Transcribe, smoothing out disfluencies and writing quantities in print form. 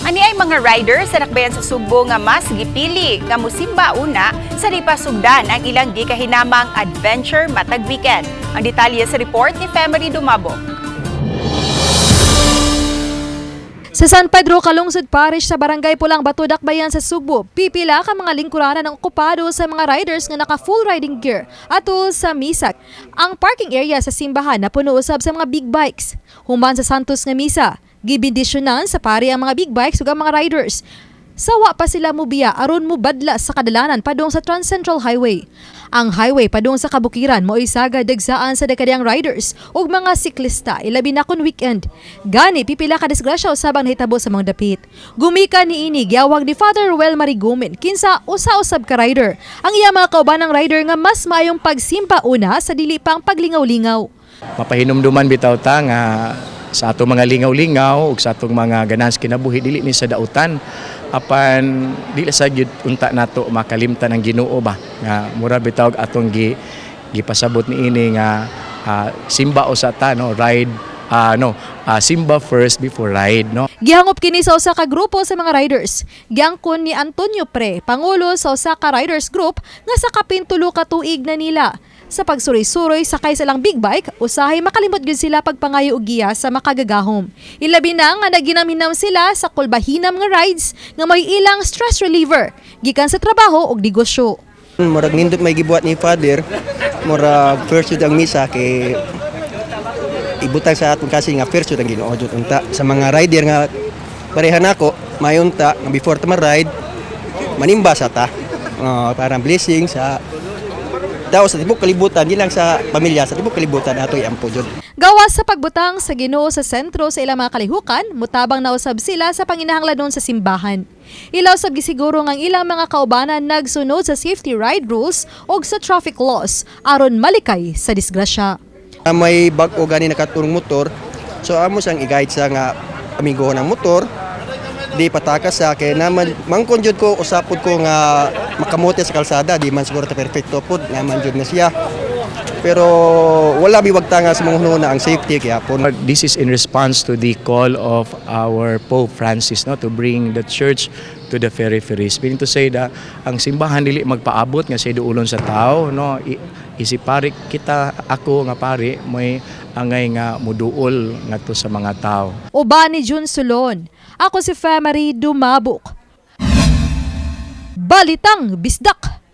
Ani ay mga riders sa dakbayan sa Sugbo nga mas gipili nga musimba una sa di pa sugdan ang ilang gikahinamang adventure matag weekend. Ang detalye sa report ni Femery Dumabok. Sa San Pedro, Calungsod Parish sa Barangay Pulang Bato, Dakbayan sa Sugbo, pipila ka mga lingkuranan ang okupado sa mga riders nga naka full riding gear atol sa misa. Ang parking area sa simbahan napuno usab sa mga big bikes. Human sa Santos nga misa, gibindisyonan sa pari ang mga big bikes ug ang mga riders. Sawa pa sila mubiya aron mubadla sa kadalanan padung sa Transcentral Highway. Ang highway padung sa kabukiran mo'y sagad dagsaan sa dagkadiyang riders ug mga siklista, ilabi na kon weekend. Gani pipila ka disgrasya usab ang nahitabo sa mga dapit. Gumika niini, giyawag ni Father Ruel Marigumen, kinsa usa-usab ka rider, ang iya mga kaubanang rider nga mas maayong pagsimba una sa dili pang paglingaw-lingaw. Mapahinumduman bitaw ta nga sa atong mga lingaw-lingaw ug sa atong mga ganahan sa kinabuhi, dili ni sa dautan, apan dili sa gyud unta nato makalimtan ang Ginoo ba, nga mura bitaw og atong gipasabot niini nga simba usa ta, no, ride, no, simba first before ride, no. Gihangop kini sa usa ka grupo sa mga riders. Giangkon ni Antonio Pre, pangulo sa usa ka riders group, nga sa kapin 3 ka tuig na nila. Sa pagsuroy-suroy sakay sa ilang big bike, usahay makalimot gyud sila pagpangayo og giya sa makagagahom. Ilabi na nga naginamhinam sila sa kulbahinam nga rides nga may ilang stress reliever gikan sa trabaho ug negosyo. Murag nindot may gibuhat ni Father, murag first jud ang misa kay ibutang sa atong kasi nga first jud ang Ginoo jud unta. Sa mga rider nga pareha nako, mayon ta nga before ta ma-ride, manimba sa ta. Parang blessing sa tao sa tibok kalibutan, di lang sa pamilya, sa tibok kalibutan ato iampo jud. Gawas sa pagbutang sa Ginoo sa sentro sa ilang mga kalihukan, mutabang nausab sila sa panginahanglanon sa simbahan. Ilaw sab gisiguro nga ang ilang mga kaubanan nagsunod sa safety ride rules ug sa traffic laws aron malikay sa disgrasya. May bag-o gani nakaturong motor, so amo siyang i-guide sa nga amigo ng motor, di patakas sa kay naman mangkon jud ko usapod ko nga makamote sa kalsada, di man siguro ta perfecto pod naman jud na siya, pero wala biwagta nga sa mga hununa ang safety kaya po. This is in response to the call of our Pope Francis, no, to bring the church to the peripheries. Meaning to say that ang simbahan dili magpaabot nga sa duulon sa tao, no, isip pari kita, ako nga pari may angay nga muduol ngadto sa mga tao. Uban ni Jun Sulon. Ako si Femery Dumabok. Balitang Bisdak!